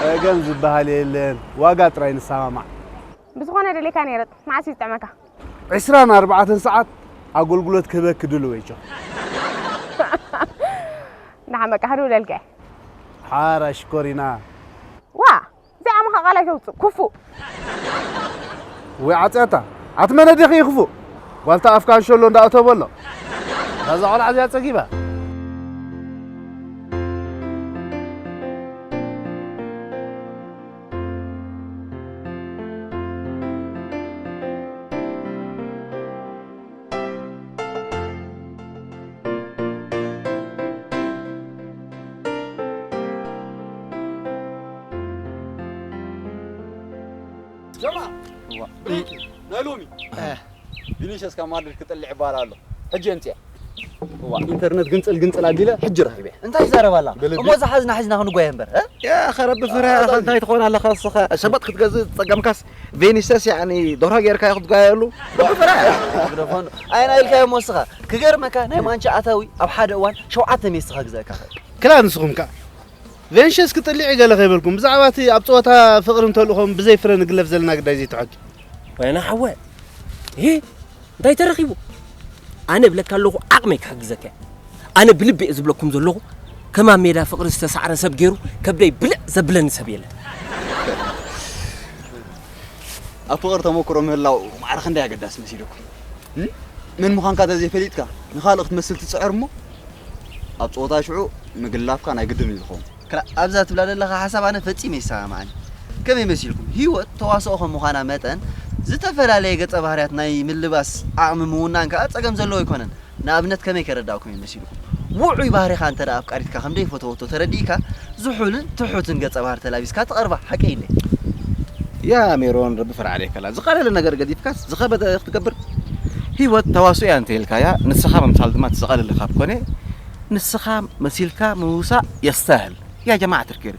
ጸገም ዝበሃል የለን፣ ዋጋ ጥራይ ንሰማማዕ። ብዝኾነ ደሊካ ነይረ፣ መዓስ እዩ ዝጥዕመካ? ዕስራን ኣርባዕተን ሰዓት ኣገልግሎት ክህበኪ ድሉው እየ ጆ። ንሓመቃ ህድውለልከ? ሓራ ሽኮሪና። ዋ! እዚኣ ምኻ ቃል ኣይተውፅእ፣ ክፉእ! ወይ ዓፅያታ፣ ኣቲ መን ኣዴኺ እዩ ክፉእ? ጓልታ ኣፍካ እንሸሎ እንዳእተወ ኣሎ። እዛ ቆልዓ እዚኣ ፀጊባ። ጀማ እዋ ብሬኪ ናይ ሎሚ እ። ቪኒሽስ ካብ ማድሪድ ክጥልዕ ይባሃል ኣሎ። ሕጂ የምፅያ። እዋ ኢንተርነት ግንፅል ግንፅል ኣቢለ ሕጂ ረኺበ። እንታይ ይዛረብ ኣላ? እሞ ዝሓዝና ሒዝና ክንጓየ እምበር እ? ያ ኸረቢ ፍረ እንታይ ትኾን ኣለኻ እስኻ? ሸበጥ ክትገዝእ ዝፀገምካስ ቬኒሰስ ያኒ ዶርሆ ጌርካ ክትጓየሉ። ፍረ ሚክሮፎን ኣይና ኢልካዮ እሞ እስኻ ክገርመካ ናይ ማንቻ ኣታዊ ኣብ ሓደ እዋን ሸውዓተ ሜስ ክገዝአካ ክእል። ክላ ንስኹም ከ ቬንሽስ ክጥልዕ ገለ ከይበልኩም ብዛዕባ እቲ ኣብ ፀወታ ፍቕርን ተልእኾን ብዘይ ፍረ ንግለፍ ዘለና ግዳይ ዘይትሐቱ። ወይና ሓወ ይ እንታይ ተረኺቡ? ኣነ እብለካ ኣለኹ ዓቕመይ ክሕግዘካ እየ። ኣነ ብልቢ እየ ዝብለኩም ዘለኹ ከም ኣብ ሜዳ ፍቕሪ ዝተሳዕረ ሰብ ገይሩ ከብደይ ብልዕ ዘብለኒ ሰብ የለን። ኣብ ፍቕሪ ተመክሮ ምህላው ማዕረ ክንደይ ኣገዳሲ መሲልኩም? መን ምዃንካ ተዘይፈሊጥካ ንኻልእ ክትመስል ትፅዕር እሞ ኣብ ፀወታ ሽዑ ምግላፍካ ናይ ግድን እዩ ዝኸውን። ክላ ኣብዛ ትብላ ዘለኻ ሓሳብ ኣነ ፈጺመ ይሰማማዓኒ። ከመይ መሲልኩም? ህይወት ተዋስኦ ከም ምዃና መጠን ዝተፈላለየ ገጸ ባህርያት ናይ ምልባስ ዓቕሚ ምውናን ከኣ ጸገም ዘለዎ ኣይኮነን። ንኣብነት ከመይ ከረዳእኩም እየ መሲልኩም? ውዑይ ባህሪኻ እንተ ደኣ ኣፍቃሪትካ ከም ደይፈተወቶ ተረዲእካ ዝሑልን ትሑትን ገጸ ባህሪ ተላቢስካ ትቐርባ። ሓቀይ እንደ? ያ ሜሮን ረቢ ፈርዓደ ከላ ዝቐለለ ነገር ገዲፍካስ ዝኸበደ ክትገብር ህይወት ተዋስኦ እያ እንተ ኢልካያ ንስኻ ምምሳል ድማ እቲ ዝቐለለ ካብ ኮነ ንስኻ መሲልካ ምውሳእ የስተህል ያ ጀማዓ ትርኪር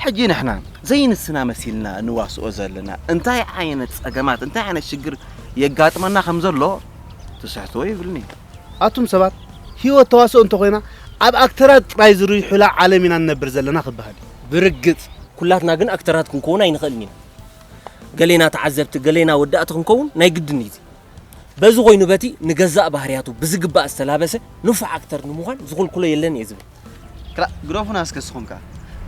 ሕጂ ንሕና ዘይንስና መሲልና ንዋስኦ ዘለና እንታይ ዓይነት ጸገማት እንታይ ዓይነት ሽግር የጋጥመና ከም ዘሎ ትስሕትዎ ይብልኒ ኣቱም ሰባት ህይወት ተዋስኦ እንተኾይና ኣብ ኣክተራት ጥራይ ዝርይሑላ ዓለም ኢና ንነብር ዘለና ክበሃል እዩ ብርግጽ ኩላትና ግን ኣክተራት ክንከውን ኣይንኽእልን ኢና ገሌና ተዓዘብቲ ገሌና ወዳእቲ ክንከውን ናይ ግድን እዩ እዚ በዚ ኮይኑ በቲ ንገዛእ ባህርያቱ ብዝግባእ ዝተላበሰ ንፉዕ ኣክተር ንምዃን ዝኹልኩሎ የለን እየ ዝብል። ክላእ ግረፉና እስከ እስኹም ከኣ።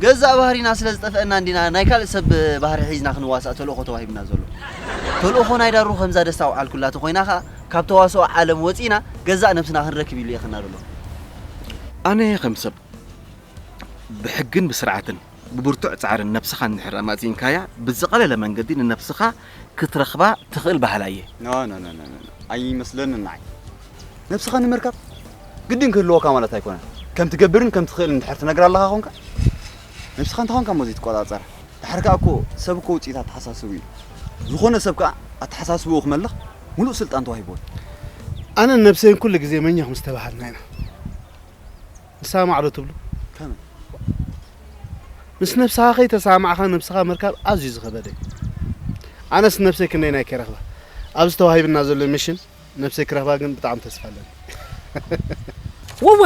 ገዛእ ባህሪና ስለ ዝጠፍአና እንዲና ናይ ካልእ ሰብ ባህሪ ሒዝና ክንዋሳእ ተልእኾ ተዋሂብና ዘሎ። ተልእኾ ናይ ዳሩ ከምዛ ደስታ ኣውዓልኩላ ተኾይና ከኣ ካብ ተዋስኦ ዓለም ወጺእና ገዛእ ነብስና ክንረክብ ኢሉ እየ ከናደሎ። ኣነ ከም ሰብ ብሕግን ብስርዓትን ብብርቱዕ ጻዕርን ነብስኻ እንድሕር ኣማእዚንካያ ብዝቐለለ መንገዲ ንነብስኻ ክትረኽባ ትኽእል በሃላይ እየ። ኖ ኖ ኖ ኖ ኖ። ኣይመስለንን ንዓይ። ነብስኻ ንምርካብ ግድን ክህልወካ ማለት ኣይኮነን። ከም ትገብርን ከም ትኽእልን እንድሕር ትነግራ ኣለኻ ኾንካ፣ ነብስኻ እንታይ ኾንካ እሞ ዘይትቆጻጸራ? ድሓር ከኣ እኮ ሰብ እኮ ውጽኢት ኣተሓሳስቡ እዩ። ዝኾነ ሰብ ከኣ ኣተሓሳስብኡ ክመልኽ ሙሉእ ስልጣን ተዋሂብዎ። ኣነን ነብሰይን ኩሉ ግዜ መኛኹም ዝተባሃልና ኢና። ንሰማማዕ ዶ ትብሉ? ከመይ? ምስ ነብስኻ ከይተሰማማዕካ ነብስኻ ምርካብ ኣዝዩ ዝኸበደ እዩ። ኣነስ ነብሰይ ክንደይ ናይ ከይረኽባ ኣብዚ ተዋሂብና ዘሎ ሚሽን ነብሰይ ክረኽባ ግን ብጣዕሚ ተስፋ ኣለኒ። ወወ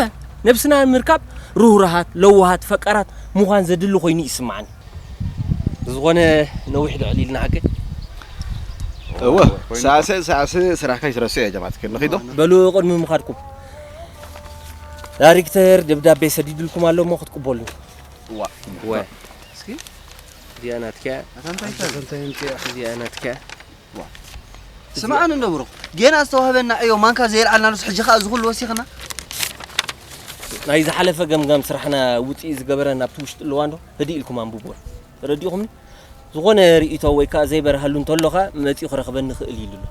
ነብስና ንምርካብ ርህሩሃት፣ ለዋሃት፣ ፈቃራት ምዃን ዘድሊ ኮይኑ ይስማዓኒ። ብዝኾነ ነዊሕ ድዕል ኢልና ሓቂ እወ ሳሰ ሳሰ ስራሕካ ይትረስዕ እየ ጀማት ክንኺዶ በሉ ቅድሚ ምኻድኩም ዳይሬክተር ደብዳቤ ሰዲድልኩም ኣሎ እሞ ክትቅበሉኒ። ዋ ወ እስኪ እዚኣ ናትኪያ እዚኣ ናትኪያ ስምዓኒ እንዶ ብሩኽ፣ ጌና ዝተዋህበና ዕዮ ማንካ ዘየልዓልናሉስ ሕጂ ኸኣ እዚ ኹሉ ወሲኽና? ናይ ዝሓለፈ ገምጋም ስራሕና ውፅኢት ዝገበረ ናብቲ ውሽጢ ኣለዋ እንዶ ህድእ ኢልኩም ኣንብብወን ተረዲኹምኒ? ዝኾነ ርእይቶ ወይ ከዓ ዘይበርሃሉ እንተሎ ኸኣ መፂኡ ክረኽበኒ ይኽእል ኢሉ ኣሎ።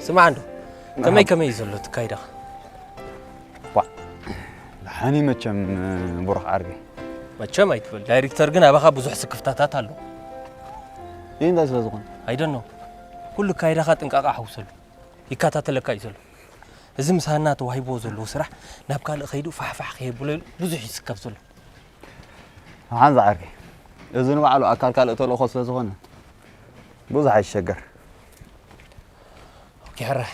ስማዕ እንዶ ከመይ ከመይ እዩ ዘሎ ትካይዳኻ? ደሓኒ መቸም ብሩኽ ዓርቢ። መቸም ኣይትበል ዳይሬክተር ግን ኣባኻ ብዙሕ ስክፍታታት ኣሎ። ይህ እንታይ ስለ ዝኾነ? ኣይደኖ ኩሉ ካይዳኻ ጥንቃቐ ሓውሰሉ ይከታተለካ እዩ ዘሎ። እዚ ምስ ሃና ተዋሂብዎ ዘለዎ ስራሕ ናብ ካልእ ከይዱ ፋሕፋሕ ከየብሎ ኢሉ ብዙሕ ይስከፍ ዘሎ። ሓን ዝዓርከይ እዚ ንባዕሉ ኣካል ካልእ ተልእኾ ስለ ዝኾነ ብዙሕ ኣይሸገር። ኦኬ ሕራይ።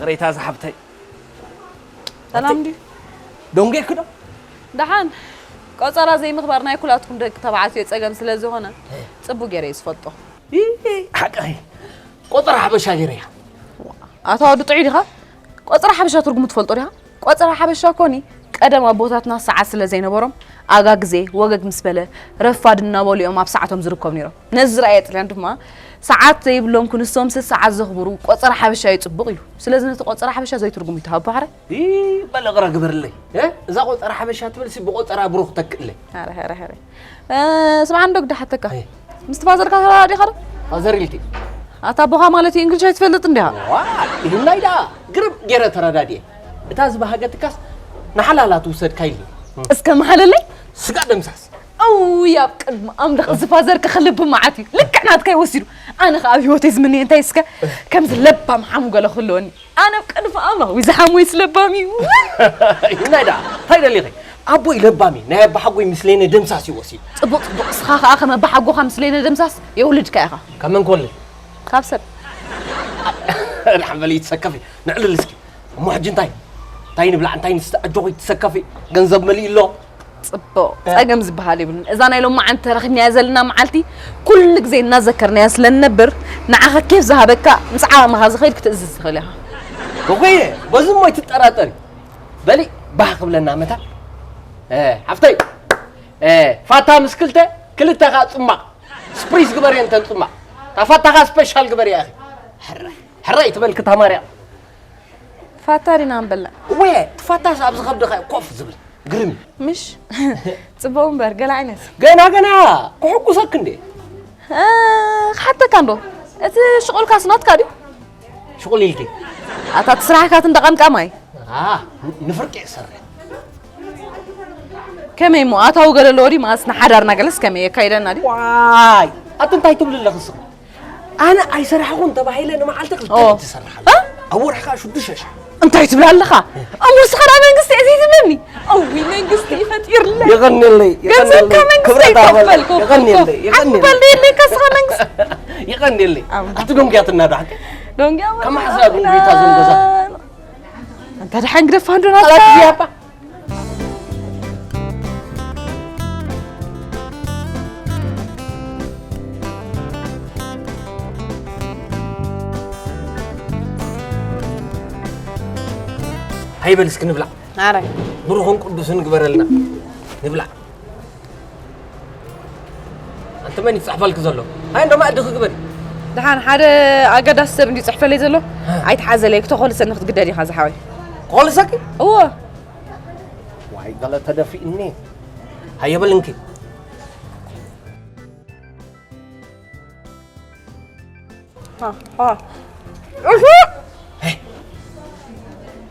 ቅሬታ ዝሓብተይ ሰላም ድዩ? ደንጌክ ዶ? ደሓን ቆጸራ ዘይምኽባር ናይ ኩላትኩም ደቂ ተባዕትዮ ጸገም ስለ ዝኾነ ጽቡቅ ገይረ እየ ዝፈልጦ። ሓቂ ቆጸራ ሓበሻ ገይረ እያ። ኣታ ወዲ ጥዑይ ዲኻ? ቆጸራ ሓበሻ ትርጉሙ ትፈልጦ ዲኻ? ቆጸራ ሓበሻ ኮኒ ቀደም ኣቦታትና ሰዓት ስለ ዘይነበሮም ኣጋ ግዜ ወገግ ምስ በለ ረፋድ እናበሉ እዮም ኣብ ሰዓቶም ዝርከቡ ነይሮም። ነዚ ዝረኣየ ጥልያን ድማ ሰዓት ዘይብሎም ክንሶምሲ ሰዓት ዘኽብሩ ቆጸራ ሓበሻ እዩ ጽቡቕ ኢሉ። ስለዚ ነቲ ቆጸራ ሓበሻ ዘይትርጉሙ ይተሃቦ ሓረ። ይበል እቕረ ግበርለይ። እ? እዛ ቆጸራ ሓበሻ ትብል ሲ ብቆጸራ ብሩኽ ተክእለይ። ኣረ፣ ኣረ፣ ኣረ። እ፣ ስምዓ እንዶ ግዳ ሓተካ። ኣይ። ምስቲ ፋዘርካ ተራዳዲኻ ዶ? ፋዘር ኢልኪ። ኣታ ኣቦኻ ማለት እዩ እንግሊሽ ኣይትፈልጥ እንዲኻ? ዋ፣ ይህናይ ደኣ ግርም ገይረ ተረዳዲኤ። እታ ዝበሃገትካስ ንሓላላ ትውሰድካ ኢልኒ። እስከ መሓለለይ። ስጋ ደምሳስ። ኣውይ ኣብ ቅድሚ ኣምላኽ እዚ ፋዘር ክኽልብ መዓት እዩ። ልክዕ ናትካ እዩ ወሲዱ። ኣነ ኸኣ ኣብ ህይወተይ ዝምነዮ እንታይ እስከ ከምዚ ለባም ሓሙ ገለ ክህልወኒ። ኣነ ኣብ ቅድሚ ኣምላኽ ወይ ዝሓሙይስ ለባም እዩ። እንታይ ደኣ እንታይ ደሊኺ? ኣቦይ ለባም እዩ። ናይ ኣባሓጎይ ምስለነ ደምሳስ እዩ ወሲዱ። ጽቡቕ ጽቡቕ። እስኻ ኸኣ ከም ኣባሓጎኻ ምስለነ ደምሳስ የውልድካ ኢኻ። ካብ መን ክወልድ? ካብ ሰብ። ንሓበል ይትሰከፊ። ንዕልል እስኪ። እሞ ሕጂ እንታይ እንታይ ንብላዕ እንታይ ንስተ ኣጆኺ ትሰከፊ። ገንዘብ መሊኡ ኣሎ። ጽቡቕ ጸገም ዝበሃል የብሉን። እዛ ናይ ሎማዓንቲ ተረኺብናያ ዘለና መዓልቲ ኩሉ ግዜ እናዘከርናያ ስለ ንነብር ንዓኻ ኬፍ ዝሃበካ ምስ ዓቕምኻ ዝኸይድ ክትእዝዝ ትኽእል ኢኻ። እኮየ በዚ እሞ ኣይትጠራጠሪ። በሊ ባህ ክብለና መታ ሓፍተይ ፋታ ምስ ክልተ ክልተ ከዓ ጽማቕ ስፕሪስ ግበርየ እንተን ጽማቕ እታ ፋታ ከዓ ስፔሻል ግበርያ ኢኺ። ሕራይ ትበልኪ እታ ማርያም። ፋታ ዲና ንበልዕ። እወ ትፋታስ ኣብዚ ከብድኻ እዩ ኮፍ ዝብል ግርም እዩ። ምሽ ጽቡቕ እምበር ገለ ዓይነት። ገና ገና ክሕጉሰክ እንዴ። ክሓተካ እንዶ እቲ ሽቁልካስ ናትካ ድዩ? ሽቁል ኢልኪ። ኣታ እቲ ስራሕካ ትንደቐምቃማይ። ንፍርቂ ይሰርሕ። ከመይ እሞ ኣታዊ ገለ ኣለዎ ድዩ? መዓስ ንሓዳርና ገለስ ከመይ የካይደና ድዩ? ዋይ ኣቲ እንታይ ትብሊ ኣለኺ ስኺ? ኣነ ኣይሰራሕኹን ተባሂለ ንመዓልቲ ክልተ ኦ። ግዜ ትሰርሓለ ኣብ ወርሒ ከዓ ሽዱሽተ ሽሕ እንታይ ትብል ኣለኻ? እሞ ንስኻ ደኣ መንግስቲ እየ ዘይትብለኒ? እውይ መንግስቲ እዩ ፈጢርለይ። የቐንየለይ፣ ገንዘብካ የቐንየለይ። መንግስቲ ክብረት ኣኽበል፣ ይኸፈል። ኮፍ፣ ኮፍ፣ የቐንየለይ፣ ኮፍ። የቐንየለይ። ሓንቲ ጓል ዶ የድልየካ ንስኻ መንግስቲ? የቐንየለይ። ኣምባ። ኣቲ ዶንግያትና ዶ ሓቂ? ዶንግያ ከማሕዛ ዶንግይታ ዞም ገዛ። ኣንታ ደሓን ግደፋ እንዶ ናትካ። ቃላት እዚኣ እባ። ሃይ በል እስኪ ንብላዕ። ኣረ። ብሩኽን ቅዱስን ግበረልና። ንብላዕ። ኣንቲ መን ይጽሕፈልኪ ዘሎ? ሃይ እንዶ ማእድኺ ግበሪ። ደሓን ሓደ ኣገዳሲ ሰብ እንዲ ጽሕፈለይ ዘሎ። ሃ። ኣይትሓዘለይ፣ ክተኾልሰኒ ክትግደድ ኢኻ ዝሓወይ። ክኾልሰኪ? እዎ። ዋይ ገለ ተደፊእኒ። ሃየ በል እንኪ። ሃ፣ ሃ። እሺ።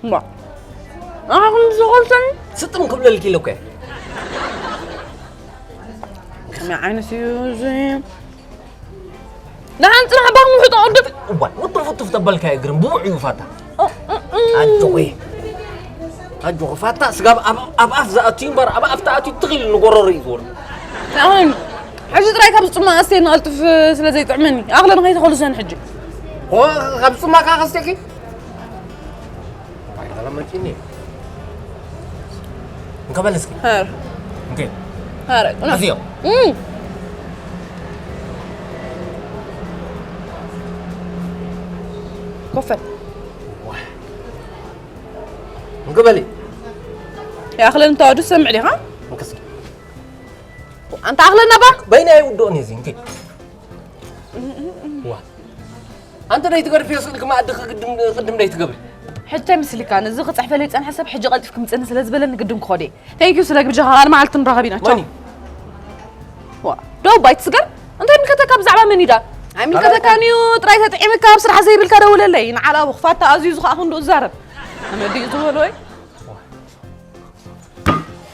እማ። ኣሁን ዝኸልሰኒ? ስጥም ክብለልኪ ኢለ እኮ እየ። ከመይ ዓይነት እዩ እዚ? ንሓንቲ ጽናሕ ባኽ ምውሑ ተቐድም። እዋይ፣ ውጥፍ ውጥፍ ተበልካ እግርም ብውዕ እዩ ፋታ። እ፣ እ፣ እ። ኣጆኺ። ኣጆኺ ፋታ፣ ስጋብ ኣብ፣ ኣብ ኣፍ ዝኣቱ እዩ እምበር፣ ኣብ ኣፍ ተኣትዩ ትኽ ኢሉ ንጎረሮ እዩ ዝወርድ። ኣሁን፣ ሕጂ ጥራይ ካብ ዝጽማ ኣስተይ ንቐልጥፍ ስለ ዘይጥዕመኒ፣ ኣኽለ ንኸይትኸልሰን ሕጂ። ኦ፣ ካብ ዝጽማ ከኣ ከስተኪ? ኣይተለመድሽኒ። እንካ በል እስኪ። ሃር። እንዴ? ሃር። ኣዝዮ። እም። ኮፈ። ዋ። እንካ በሊ። ያኽለን ተዋዱ ሰምዕ ዲኻ? እንካ እስኪ። ኣንታ ኣኽለና ባ። በይና ይውድኦን እዚ እንዴ? ዋ። ኣንተ ደይ ትገርፍ የስልክ ማዕዲ ክግድም ቅድም ደይ ትገብር። ሕቶ ምስልካ ነዚ ክጽሕፈለይ ጸንሐ ሰብ ሕጂ ቀልጢፍ ክምጽእኒ ስለ ዝበለኒ ግድም ክኾደ። Thank you ስለ ግብጃኻ። ኣነ መዓልቲ ንራኸብ ኢና። ቻው። መን እዩ? ዋ። ዶ ባይ ትስገር? እንታይ ምልከተካ ብዛዕባ መን ኢዳ? ኣይምልከተካን እዩ። ጥራይ ተጥዒምካ ኣብ ስራሕ ዘይብልካ ደውለለይ። ንዓላ ኣቦ ክፋታ ኣዝዩ ዝኸኣ ክንዱ እዛረብ። ኣመዲ ዝበሎ ወይ?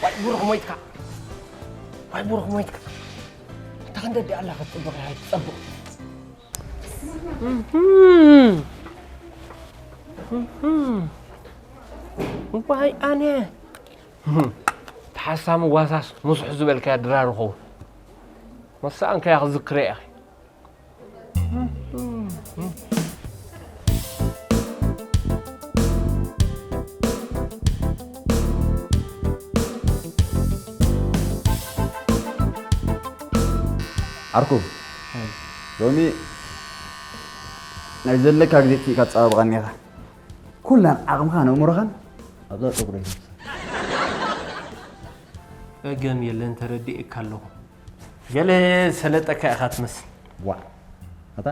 ዋይ ብሩኽ ሞይትካ። ዋይ ብሩኽ ሞይትካ። እታ ክንደዲ ኣላ ክትጽብቕ ኢኻ ትጸብቕ። እህም። እህም። ዋይ ኣነ። እህም። ተሓሳሚ ዋሳስ ምስሑ ዝበልካያ ድራር ኸውን። መሳእንካያ ክዝክረ ኢኺ። ዓርኩ፣ ሎሚ ናይ ዘለካ ግዜ ትኢካ ትጸባብቐኒ ኢኻ። ኩላን ዓቕምኻን ኣእምሮኻን ኣብዛ ጸጉረይ ትፍስስ። ጸገም የለን፣ ተረዲኤካ ኣለኹ። ገለ ሰለጠካ ኢኻ ትመስል። ዋ፣ ኣታ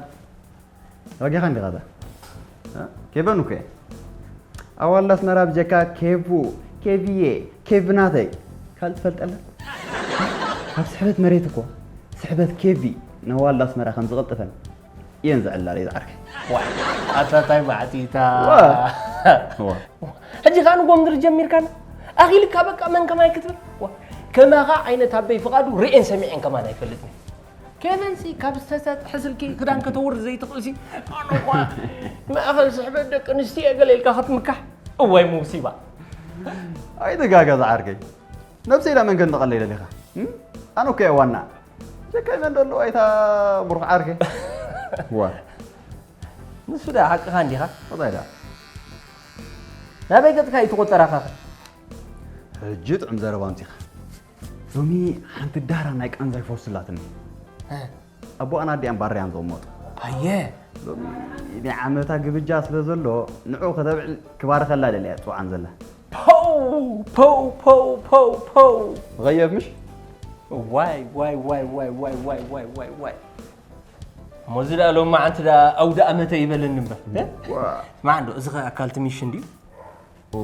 ተዋጊኻ እንዲኻ እዛ? እ? ኬበን እኮ እየ። ኣዋልድ ኣስመራ ብጀካ ኬቡ፣ ኬብዬ፣ ኬብ ናተይ ካልእ ትፈልጠለን? ካብ ስሕበት መሬት እኮ ስሕበት ኬቢ ንኣዋልድ ኣስመራ ከም ዝቕልጥፈን እየን ዝዕላል እየ ዝዓርከይ። ዋይ፣ ኣታ ታይ ማዕቲታ። ዋ። ዋ። ሕጂ ኸኣ ንጎምድር ጀሚርካና? ኣኺልካ በቃ መን ከማይ ክትብል? ዋ። ከማኻ ዓይነት ኣበይ ፍቓዱ ርእየን ሰሚዐን ከማን ኣይፈልጥን። ኬቨንሲ ካብ ዝተሰጥሐ ስልኪ ክዳን ከተውርድ ዘይትኽእልሲ፣ ኣነ እኳ ማእኸል ስሕበት ደቂ ኣንስትዮ እየ ገለ ኢልካ ክትምካሕ። እዋይ ሙሲባ። ኣይትጋገ ዝዓርከይ። ነብሰይ ኢላ መን ከንድቐለይ ደሊኻ? እም? ኣነ እኮ እየ ዋና። ጀካይ መን ደሎ ኣይታ ብሩኽ ዓርከይ። ዋ። ንሱ ደኣ ሓቅኻ እንዲኻ? እንታይ ደኣ? ናበይ ገጽካ እዩ ትቑጠራኻ? ሕጂ ጥዑም ዘረባ ኣምጺኻ። ሎሚ ሓንቲ ዳህራ ናይ ቃንዛ ይፈውስላትኒ። እ። ኣቦኣን ኣዲኣን ባርያን ዘቕመጡ። ኣየ። ሎሚ ናይ ዓመታ ግብጃ ስለ ዘሎ፣ ንዕኡ ከተብዕል ክባርኸላ ደልያ ጽውዓን ዘላ። ፖው፣ ፖው፣ ፖው፣ ፖው፣ ፖው። ንኸየፍ ምሽ? ዋይ፣ ዋይ፣ ዋይ። እሞ እዚ ደኣ ሎማዓንቲ ደኣ ኣውደ ኣመተ ይበለኒ እምበር። እ? ዋ። ስማዕ እንዶ፣ እዚ ኸ ኣካልቲ ሚሽን ድዩ? ኦ፣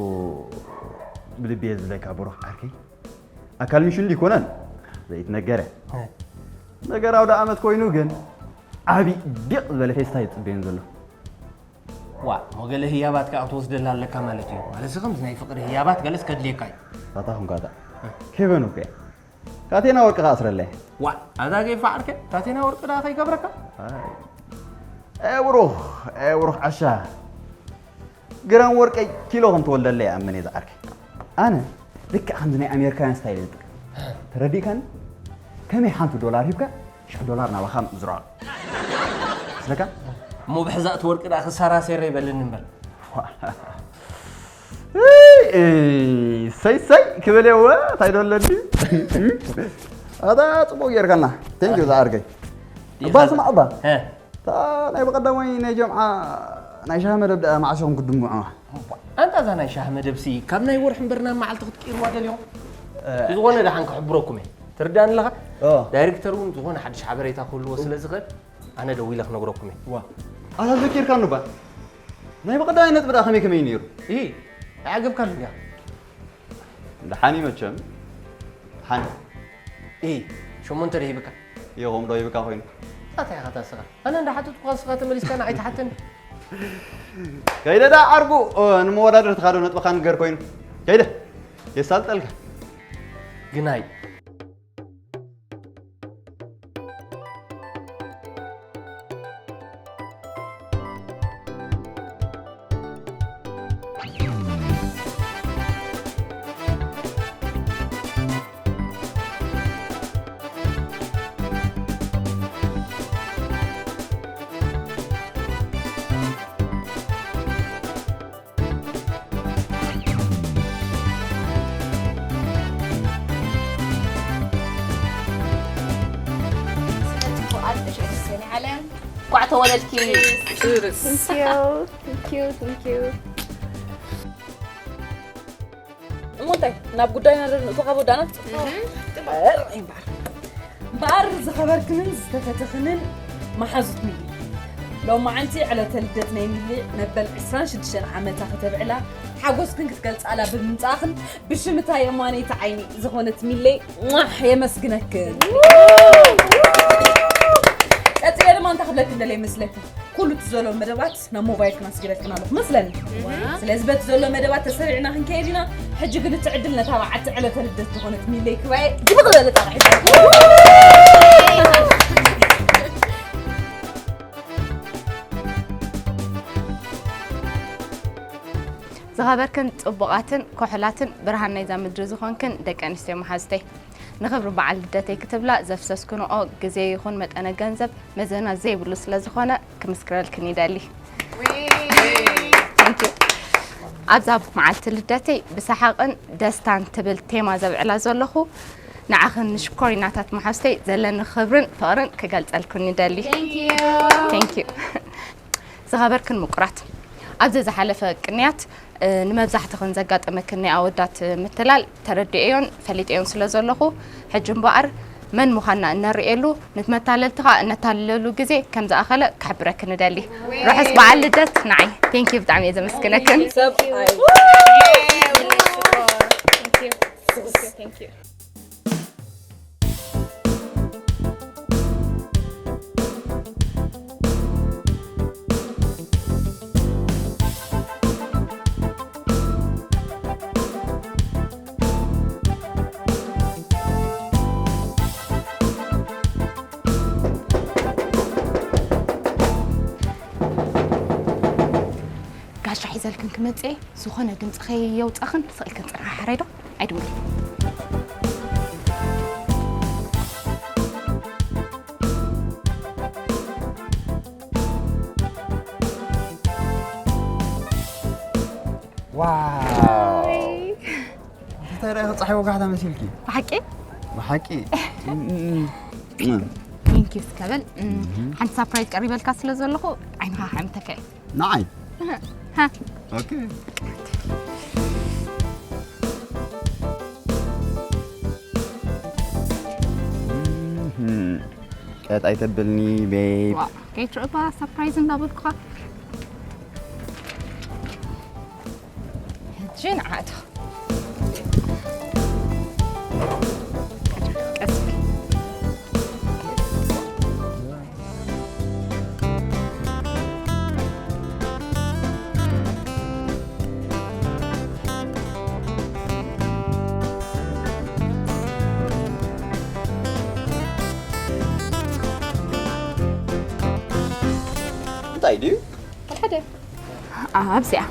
ብልቢ እየ ዝብለካ ብሩኽ ዓርከይ። ኣካል ሚሽን ዲኮነን ዘይትነገረ። እ። ነገር ኣውደ ኣመት ኮይኑ ግን ዓቢ ዲቕ ዝበለ ፌስታ እዩ ዝጽበየን ዘሎ። ዋ፣ እሞ ገለ ህያባት ከኣ ክትወስደላ ኣለካ ማለት እዩ። ማለት ከምዚ ናይ ፍቕሪ ህያባት ገለስ ከድልየካ እዩ። ታታ ኹንካ እታ። እ። ኬቨን እኮ እያ። ካቴና ወርቂ ከኣ ኣስረለይ። ዋ፣ ኣዛ ገይፋ ዓርከ፣ ካቴና ወርቂ ደኣ ከይገብረካ? ኣይ። ኤ ብሩኽ፣ ኤ ብሩኽ ዓሻ። ግራም ወርቀይ ኪሎ ከም ትወልደለይ ይኣምን እየ ዝዓርከይ። ኣነ ልክዕ ከምዚ ናይ ኣሜሪካውያን ስታይል እየ ዝጥቀም። ተረዲእካኒ? ከመይ ሓንቲ ዶላር ሂብካ ሽሕ ዶላር ናባኻ ምዝራቕ ስለካ? እሞ ብሕዛእ እቲ ወርቂ ደኣ ክሰራሴረ ይበልኒ እምበር። ሰይ ሰይ ክብል እየ። እንታይ ዶ ኣለኒ? ኣታ ጽቡቕ ጌርካና። ቴንክ ዩ ዝዓርከይ። እባ ስማዕ እባ፣ እታ ናይ ብቐዳማይ ናይ ጀምዓ ናይ ሻሂ መደብ ደኣ መዓስ ኢኹም ክትድምዑዋ? ኣንታ እዛ ናይ ሻሂ መደብሲ ካብ ናይ ወርሒ እምበር ናብ መዓልቲ ክትቅይርዋ ደሊኹም? ብዝኾነ ደሓን ክሕብረኩም እየ። ትርዳእኒ ኣለኻ? ዳይሬክተር እውን ዝኾነ ሓድሽ ሓበሬታ ክህልዎ ስለ ዝኽእል ኣነ ደዊለ ክነግረኩም እየ። ዋ፣ ኣታ ዘኪርካኒ እባ። ናይ ብቐዳማይ ነጥቢ ደኣ ከመይ ከመይ ነይሩ? ኢ፣ ኣይዓገብካሉን ዲኻ? ደሓን እዩ መቸም። ደሓን። ኢ፣ ሸሞንተ ዶ ሂብካ? ኢኹም ዶ ሂብካ ኮይኑ? እንታይ ኢኻ ታስኻ? ኣነ እንዳሓተትኩኻ ንስኻ ተመሊስካ ንዓይ ትሓተኒ። ከይደ ዳ ዓርቡ፣ ኦ፣ ንመወዳድርትኻ ዶ ነጥብኻ ንገር ኮይኑ? ከይደ የሳልጠልካ። ግናይ። እንኳዕ ተወለድኪ። Thank you, thank you, thank you. እሞ እንታይ ናብ ጉዳይና ዶ ንእቶ ካብ ወዳእና? እምበር እምበር ዝኸበርክንን ዝተፈተኽንን መሓዙት ሚሊ፣ ሎማዓንቲ ዕለተ ልደት ናይ ሚሊ መበል ዕስራን ሽዱሽተን ዓመታ ከተብዕላ ሓጎስክን ክትገልጻላ ብምምጻእኽን ብሽም እታ የማነይቲ ዓይኒ ዝኾነት ሚለይ ሟሕ የመስግነክን። ቀጺለ ድማ እንታይ ክብለክን ደልየ ይመስለክን? ኩሉ እቲ ዘሎ መደባት ናብ ሞባይልክን ኣስጊረክን ኣለኹ መስለኒ። ስለዚ በቲ ዘሎ መደባት ተሰሪዕና ክንከይድ ኢና። ሕጂ ግን እቲ ዕድል ነታ በዓልቲ ዕለተ ልደት ዝኾነት ሚለይ ክባኤ ድምቕ ዝበለ ጣቕዒት። ዝኸበርክን ጽቡቓትን ኮሕላትን ብርሃን ናይዛ ምድሪ ዝኾንክን ደቂ ኣንስትዮ መሓዙተይ፣ ንኽብሪ በዓል ልደተይ ክትብላ ዘፍሰስክንኦ ግዜ ይኹን መጠነ ገንዘብ መዘና ዘይብሉ ስለ ዝኾነ ክምስክረልክን ይደሊ። Thank you። ኣብዛ መዓልቲ ልደተይ ብሰሓቕን ደስታን ትብል ቴማ ዘብዕላ ዘለኹ ንዓኽን ንሽኮሪናታት መሓዙተይ ዘለኒ ክብርን ፍቕርን ክገልጸልክን ይደሊ። Thank you። ዝኸበርክን ምቁራት፣ ኣብዚ ዝሓለፈ ቅንያት፣ እ፣ ንመብዛሕትኽን ዘጋጠመክን ናይ ኣወዳት ምትላል ተረዲኤዮን ፈሊጠዮን ስለ ዘለኹ፣ ሕጂ እምበኣር መን ምዃንና እነርእየሉ፣ ንመታለልቲ ኸኣ እነታልለሉ ግዜ ከም ዝኣኸለ ክሕብረክን እደሊ። ርሑስ በዓል ልደት ንዓይ። Thank you፣ ብጣዕሚ እየ ዘመስግነክን። ሰብኣይ። Thank you። Thank you። ጋሻ ሒዘልክን ክመጽእ እየ። ዝኾነ ድምጺ ከየውጻኽን ስቕ ኢልክን ጽንሓ፣ ሕራይ ዶ? ኣይድውል። ዋው! እንታይ ርኣኻ ጸሓይ ወጋሕታ መሲልኪ? ብሓቂ? ብሓቂ። Thank you እስከ በል። ሓንቲ ሳፕራይዝ ቀሪበልካ ስለ ዘለኹ ዓይንኻ ክዕምተካ እየ። ንዓይ? ሃ። ኦኬ። ቀጥ ኣይተብልኒ ቤብ። ዋ፣ ከይትርእባ ሳፕራይዝ እንዳበልኩኻ። ሕጂ ንዓእቶ። ቀስ በል። እንታይ ድዩ? ሓደ። ኣብዚኣ።